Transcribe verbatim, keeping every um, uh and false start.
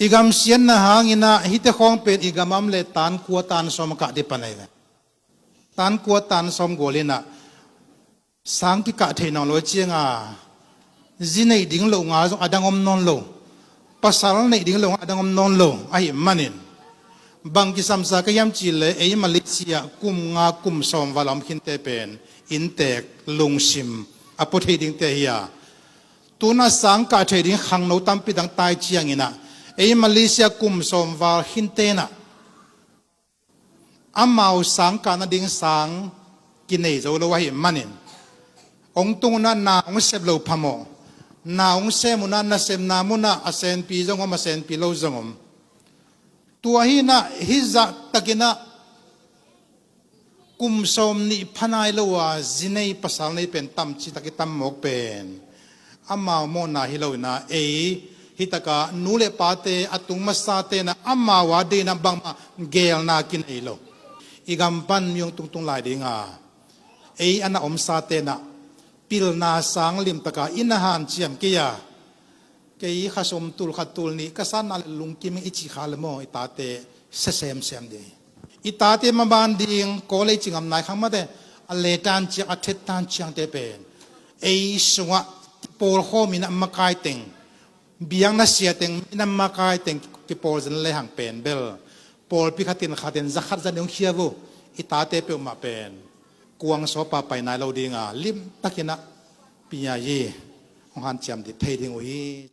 I gam siatna hangin ah hihte khawng pen i gam a om leh tan kua tan sawm a kah dih pan ahi ve. Tan kua tan sawm gual in ah sang kikah thei nawn lo ciang a, zi neih ding loh nga zong a dang om nawn lo, pasal neih ding loh nga a dang om nawn lo ahih manin, bang kisamsa ka hiam cih leh ei Malaysia kum nga kum sawm val a om khinte pen inntek lungsim a pua thei dingte hi a, tu-in ah sang kah thei ding khangno tampi dang tai ciangin ah, ei Malaysia kum sawm val khinte in ah amau sang kah nading sang kinei zo lo ahih manin, hong tung un ah na hong sep lo phamawh, na hong sem un ah nasemna mun ah a senpi zong om, a senpi lo zong om. Tua hi-in ah hih zahtakin ah kum sawm nih pha nai lo a zi nei pasal nei pen tam citak i tam mawk pen amau mawhna hi lo-in ah, ei hih takah nu le pate a tung masate in ah amau a dingin ah bangmah geelna kinei lo. I gam pan mi hong tungtung lai ding a, ei a na omsate in ah pilna sang limtak a i na hanciam kei a, kei kha sawm tul, kha tul nih ka sanna leh lungkim ing i cih kha leh maw, i tate sia semsem ding. I tate maban ding, kawlei ci ngam nai khang mate, a letan ciang, a thetan ciangte pen ei sungah kipawlkhawm in ah makai teng, biakna sia teng, minam makai teng kipawl zen lehang pen bel pawlpi khatin khatin za khat za nih hong khia uh, i tate peuhmah pen kuang sawpa pai nai lo ding a, limtakin ah Pi Nyayi hong hanciam dih thei ding uh hi.